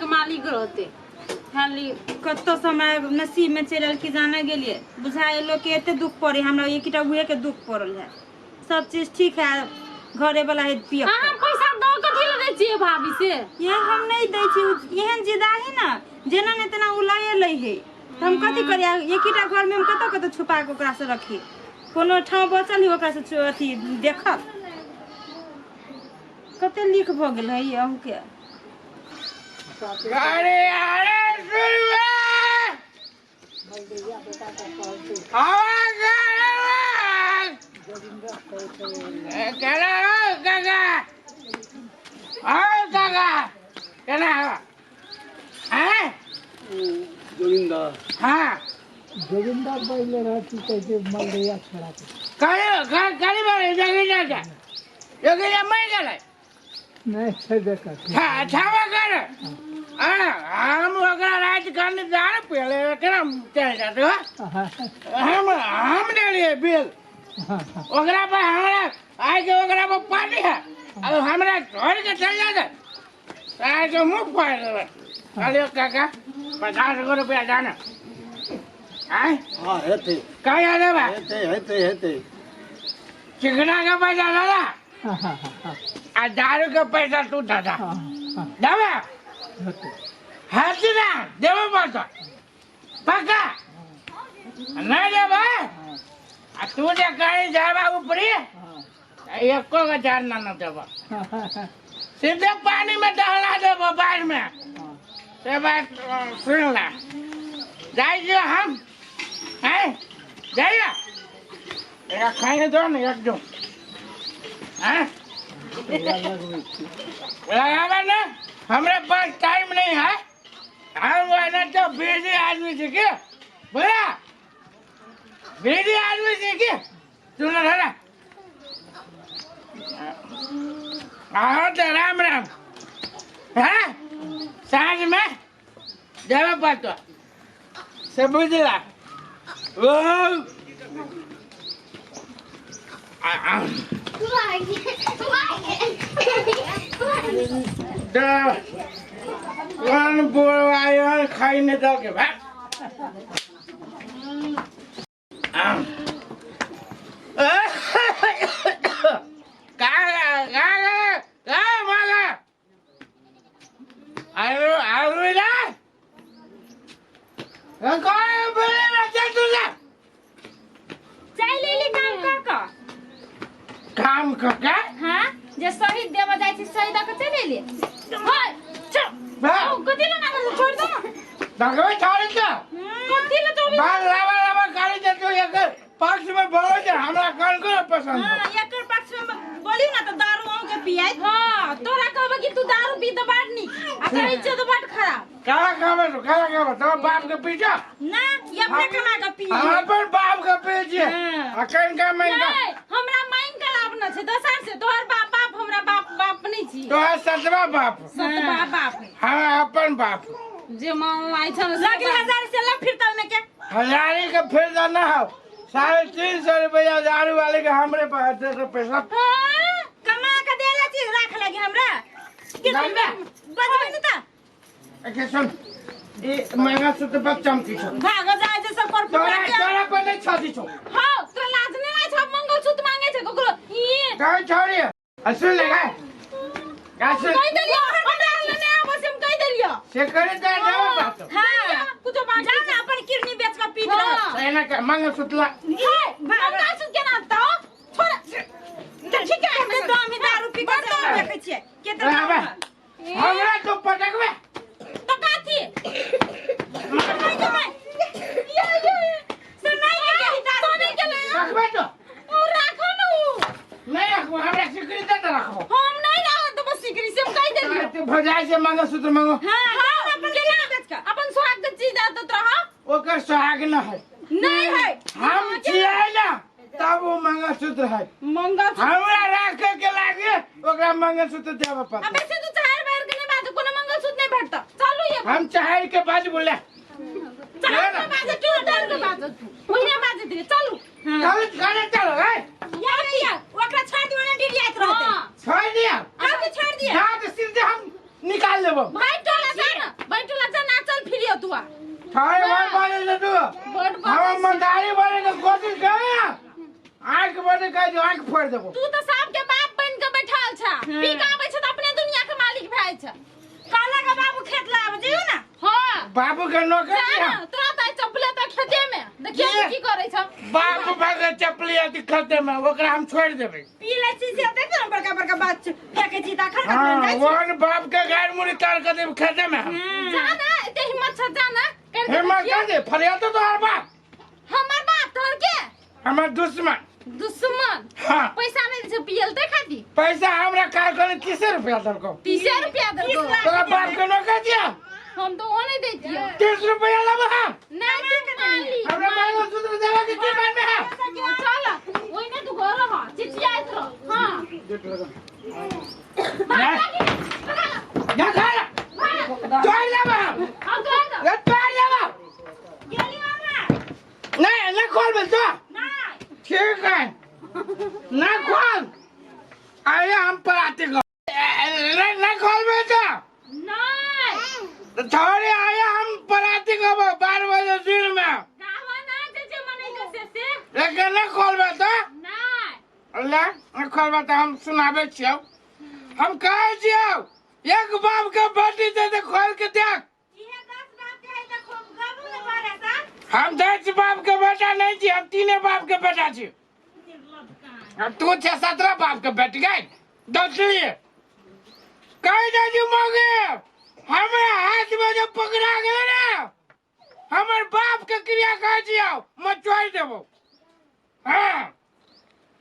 के मालिक रहते। खाली कतौ से हमरा नसीब में चलि आयल कि जाने गेलिए, बुझाए लोग के एते दुख पड़े, हमरा एकटा उहे के दुख पड़ल है। सब चीज ठीक है, घरे वाला है पिए। अहाँ पैसा दऽ कथी लए दै छियै भाभी से? ये हम नहीं दै छी, एहन जिदा है ना, जेना ने तेना उ लए लै है, तऽ हम कथी करियै? एकटा घर में हम कतऽ कतऽ छुपा के ओकरा से रखी? कोनो ठाव बचल है ओकरा से अथी देखब? कते लीक भऽ गेल है अहूँके। अरे अरे सुनबे आवाज केना हो काका? आओ काका, केना हो? हैं जोगिंदर। हाँ, जोगिंदर पहिले रहै की कहै छै मलदैया छोड़ा के। करे करे बारे जोगिंदर जा, जोगिंदर मरि गेलै। नहि छै देखत। छावा कर। हम ओकरा राति कन दारू पियले, केना चलि जात? हम देलियै बिल ओकरा पर, हमरा आइ के ओकरा पर पार्टी है, अब हमरा छोड़ के चल जात, आइ के मुँह फाड़ देबै। कहलियो काका, 50 गो रुपया जाना आय। हाँ, हेतै। कहिया देबै? हेतै, हेतै, हेतै। चिकना के पैसा दादा आ दारू के पैसा तू दादा देबै। हेतै। हेतै ना, देबे पड़तो पक्का। नहीं देबै आ तू जे कहीं जाबा ऊपरी, एको गो चार ना न देबो, सीधे पानी में डहला देबो बाढ़ में। से बात सुन ला। जाइ छियो हम, हैं जाइए, एकरा खाइ दो ने एक दो। हैं लगाबे ने, हमरा पास टाइम नहीं है। हम ना तो बिजी आदमी छी के बोला, बिजी आदमी छी के। सुन ना, हाँ तो राम राम। हाँ, साँझ में देवे पड़तो से, बुझला? ओ आ- आ- तऽ कोन बोलवाय खाइ नहि दऽ के भाग। का का का मला आरु आरु ना काय बोले ना तुझा? चलि एली काम कऽ कऽ। काम कऽ के? हाँ, जे शहीद देबऽ जाइ छी, शहीद दऽ कऽ चलि एली। हाय, चल। बा। ओ, कथी लए लागल? छोड़ि दो ना। देखबै छोड़ि दे। कथी लए तो? बाल लावा लावा गाली दे तू। एकर पक्ष में बोलो जे हमरा कोन कोन पसंद हाँ, एकर पक्ष में बोलियौ ने तऽ दारू अहूँके पियाइत। हाँ, तोरा कहबै कि तू दारू पी तऽ बड़ नीक आ कहै छियै तऽ बड़ खराब। काला कहबै तू, काला कहबै? तोरा बाप के पीछा ना, ई अपने कमा कऽ पियै। हम अपन बाप के पीछे हाँ। आ कन का मैं नहीं, हमरा मांग के लाभ न छै दोसर से। तोहर बाप बाप, हमरा बाप बाप नहीं छी। तोरा सतवा बाप। सतबा बाप। हाँ, अपन बाप। जे माँ आई छल लगे हजार से लग फिरता ओहिमे के। हजारी के फिर जाना हो, 350 रुपया दारू वाले के हमरे पास दे तो पैसा। हाँ, कमा के देले छी, राख लगी हमरा के। गंदा। बजबै ने तऽ। अच्छा सुन, ई मंगलसूत्र पर चमकी छौ। भाग जाय जे सब पर। तोरा तोरा पर नहीं छाती छौ। हाँ, तोरा लाज नहीं लाज छौ? मंगलसूत्र मांगे छै ककरो ई? कहीं छोड़ी आ सुन ले गाय गाय सुन। कहि देलियो, हमरा लग नहि आबै से हम कहि देलियो। से करे तो जाओ बात। हाँ, कुछो मांगे जा ने, अपन किडनी बेच के पीत रह। हाँ। एना के मंगलसूत्र ला। हे, मंगलसूत्र केना आनतौ? छोड़। तऽ ठीक है, कते दाम है दारू पी के से देखै छियै केते दाम आबे। है। हमरा तो पटकबे। तो काथी? नहीं जमै। ये ये से नहीं गेली दारू। तो नहीं गेलै। रखबे तो। ओ राखो न उ। नहीं रखबो, हमरा सिकरी दे तो रखबो। हम नहीं राखब तो बस सिकरी से हम कहि देलियो। तू भजाई से मंगलसूत्र मांगो। हाँ, हाँ, जा ने अपन किडनी बेच के। अपन सुहाग के चीज दे तो रहा। ओकर सुहाग न है। नहीं है। हम छियै ना तब वो मंगलसूत्र है। मंगलसूत्र। हमरा राखे के लागे ओकरा मंगलसूत्र देबे पड़तै। अबे से तू चार बार के नहीं बाजू, कोनो मंगलसूत्र नहीं भेटत। चलू ये। हम चाहे के बाज बोले। चार के बाजू तू, डर के बाजू तू, ओहिना बाजू दे। चलू। चल गाने, चल रे। यार किया ओकरा छोड़ दियो ने, डिरियाइत रहतै। हाँ। छोड़ दिया। काहे छोड़ दिया? जा तो सीधे हम निकाल लेबो। भाई टोला जा ना। थारे बार बाजे छै तू। बड हम मंदारी बने के कोशिश करे, आंख बंद कर जो आंख फोड़ देबो। तू तो सबके बाप बन के बैठल छ, पी के आबै छ त अपने दुनिया के मालिक भए छ। काला का बाबू खेत लाब जइयो ना। हां बाबू के नौकर जा छी ना, हम। तोरा त चपले त खेते में देखियो ये। की करै छ। बाप भागे चपली अथी खेते में, ओकरा हम छोड़ देबै। पी लै छी से देख ना, बड़का बड़का बात फेंके छी त अखन हाँ कखन जाइ छी। ओहन बाप के गाड़ मुड़ी तार के देब खेते में हम। जा ना, एते हिम्मत छ, जा ना कर के हिम्मत देखियो। कर दे फरियाद तो तोहर बाप। हमर बाप तोहर के? हमर दुश्मन। दुश्मन? हाँ। पैसा नहीं दे पियल ते खाती। पैसा हमरा का करे 30 रुपया दलको। 30 रुपया दलको। तोरा बाप के नौकर दिया। हम तो वो नहीं देतियो। 30 रुपया लेबो हम। नहीं तू माली। हमरा मंगलसूत्र देबा के की मन में है? चल ओइ ने तू घर रह चिचियाइत रह। हां जा खा ला। तोड़ लेबो हम। हम तोड़ दो। ले तोड़ लेबो। गेली मामा। नहीं नहीं खोल बे तो। नहीं ठीक है ना खोल। अरे हम पराते को नहीं नहीं खोल बे तो। नहीं तो थोड़े आया हम पराते को 12 बजे दिन में। गावा ना जे जे मनै के से से। लेकिन नहीं खोल बे तो। नहीं ले नहीं खोल बे तो हम सुनाबे छियौ। हम कहै छियौ एक बाप के बेटी दे दे खोल के देख। इहे 10 बाप के है त खूब गबू ने बारे सा। हम 10 बाप के बेटा नहीं छी, हम 3 बाप के बेटा छी। अब तू 6 17 बाप के बेटी गई दसली कह दे जी मगे हमरा हाथ में जो पकड़ा गए ना हमर बाप के क्रिया कह दियो मैं छोड़ देबो। हाँ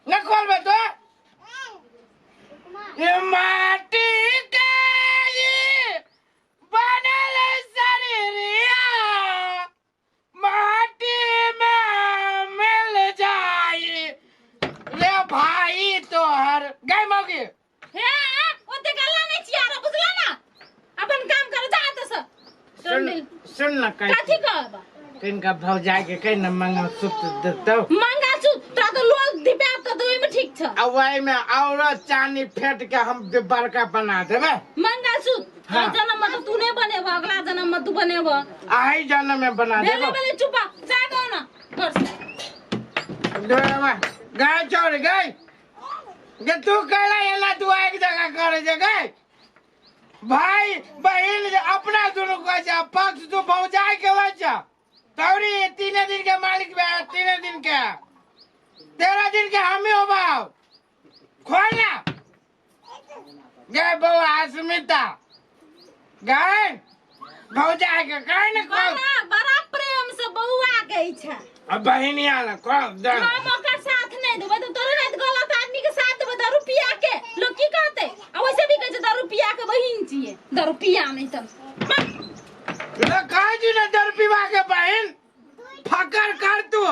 न खोलबे तो ये माटी के ये बनल शरीरिया माटी में मिल जाई रे भाई तोहर गई मौगी। हे ओते गल्ला नहीं छिया रे, बुझला ना? अपन काम कर जा त से। सुन सुन ना कह कथी कहब? तिनका भौजाई के कहीं न मंगलसूत्र देतौ। मंगलसूत्र तोरा तो लोल दिबे त ओइ में ठीक छ। आ ओइ में औरो चानी फेट के हम बड़का बना देबे मंगलसूत्र। हाँ। एहि जन्म में तो तू नहीं बनेबो, अगला जन्म में तू बनेबो। आही जन्म में बना भेले देबो। भेले चुपा जा गो ना घर से। गाय चोर गाय जे तू कहला एला तू एक जगह करे जे गाय भाई बहिन जे अपना दुनू कहै छै, पक्ष तू भौजाई के लै छ। तौरी 3 दिन के मालिक बे, 3 दिन के 13 दिन के हमी होबाव। खोल ना गाय बौआ अस्मिता गाय भौजाई के कहे ने खोल। बड़ा बड़ा प्रेम से बौआ गई छ। अब बहिनिया ला खोल दे। हम ओकर साथ नहीं देबै त तोरे रात गलत आदमी के साथ देबै दारू पिया के लोग की कहते? आ वैसे भी कहै छै दारू पिया के बहिन छियै, दारू पिया नहीं त। ले कहै छी ने दारू पीवा के बहिन फकर कर तू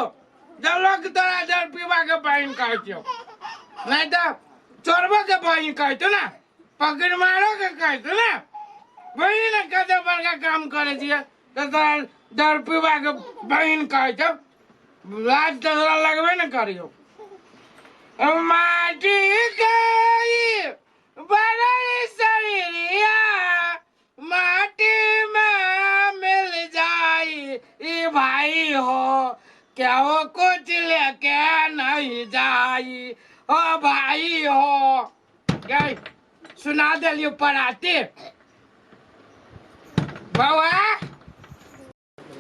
जब लोग तोरा दारू पीवा के बहिन कहै छियौ, नहीं त चोरबो के बहिन कहै छौ ना, पकड़ मारो के कहै छौ ना। बहिन ने कते बड़का काम करै छियै त तोरा दारू पीवा के बहिन कहै छौ। लाज तऽ तोरा लगबे ने करियौ। माटी के बनल शरीरिया माटी में मिल जाई ई भाई हो, क्या वो कुछ लेके नहीं जाई ओ भाई हो। गई सुना देलियो पराती बौआ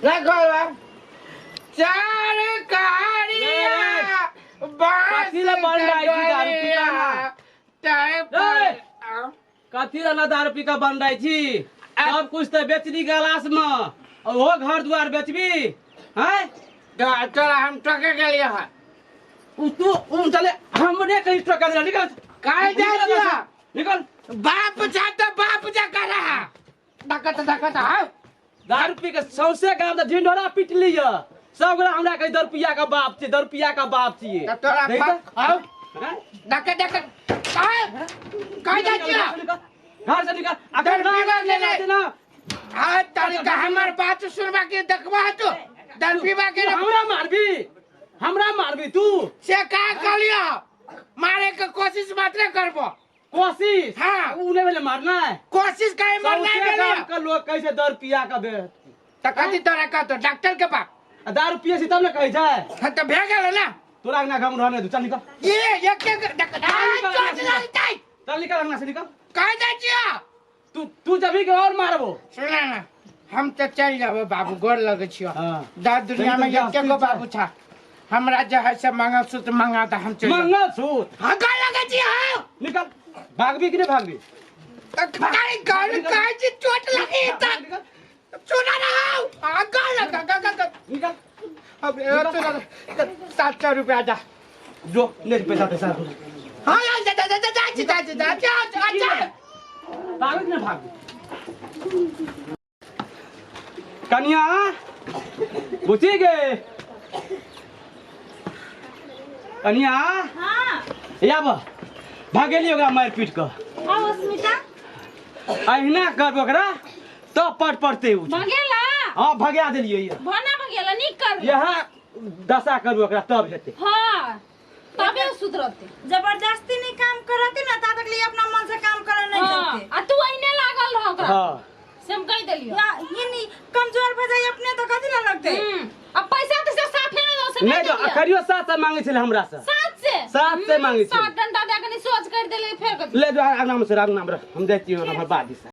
रखो चार कारिया बांस कथी ला बन रही छी दारू पी के ना? Type A! कथी ला दारू पी के बन रही छी? सब कुछ तो बेचली गलास में, और वो घर द्वार बेचबी हैं? तोरा हम टके के लिए है। उ तू उन चले हमने कहीं टोका दिला। निकल काहे जाइ छियै? निकल। बाप जा त बाप जा कर रहा धकत धकत। हाँ दारू पी के सौंसे गाम त ढिंढोरा पीट लिय सब गोरा हमरा कही दारू पिया का बाप छी, दारू पिया का बाप छी। त तोरा देख बाप त। हाँ हैं? धक धक काहे काहे जाइ छियै? घर से निकल। अगर दारू पीबा के ना नहीं। ना हाँ तारी का हमर बात सुनबा के देखबा तू दारू पीबा के तू हमरा मारबी, हमरा मारबी तू। से का कहलियो मारे के कोशिश मात्र करबो। कोशिश? हाँ। उ नहीं भेलै मारना है। कोशिश काहे मारना सौंसे भेलै? गाम के लोग कैसे दर पिया के बे तऽ कथी तोरा कहतो डॉक्टर के बाप? आ दारू पिए छी तब ने कहै छै। हाँ तऽ भए गेल ने। तोरा अंगना के हम रहने दू, चल निकल। ये एक एक चोट लगतै। चल निकल अंगना से निकल। कह दै छियो। तू तू जबी के और मारबो। सुन ना, हम तऽ चलि जाबो बाबू, गोर लगै छियो। हाँ। दा दुनिया में चल, एके गो बाबू छा, हमरा जे है से मंगलसूत्र मंगा दे, हम चलि जाब। मंगलसूत्र? हाँ, गोर लगै छियो। हाँ। निकल, भागबी कि नहीं भागबी? तऽ कहै गोर कहै छी चोट लगी तऽ सुना ना। हाँ, गोर लग ग ग ग। निकल। अब सुना, 700 रुपया दा। जो ले पैसा पैसा। हाँ हाँ, जा जा जा जा जा जा जा जा जा। भागबी कि नहीं भागबी? कनिया बुझी गे, कनिया। हाँ। आब भागेली ओकरा मारि पीट कऽ। आओ अस्मिता। अहिना करबो ओकरा तब पट पड़ते उ। भगेला? हाँ, भगा देलियै ये। भना भगेला, नीक कर। यह दशा करबो ओकरा तब हेतै। हाँ, तबे उ सुधरतै। जबरदस्ती नहीं काम करती ना ता तक लिए अपना मन से काम करे नहीं हाँ, देते। आ तू अहिने लागल रह ओकरा। हाँ। से हम कहि देलियौ। या ये नहीं कमजोर भ जाए अपने तो कथी ला लगते। अब पैसा तो से साफे नहीं दो से। नहीं तो अखरियो 700 मांगे छलै हमरा से। 700? 700 मांगे छलै। 7 डंडा दे के नहीं सोच कर देले फेर कथी। ले जो अंगना में से, अंगना में रख, हम जाइ छियै हमर बादी से।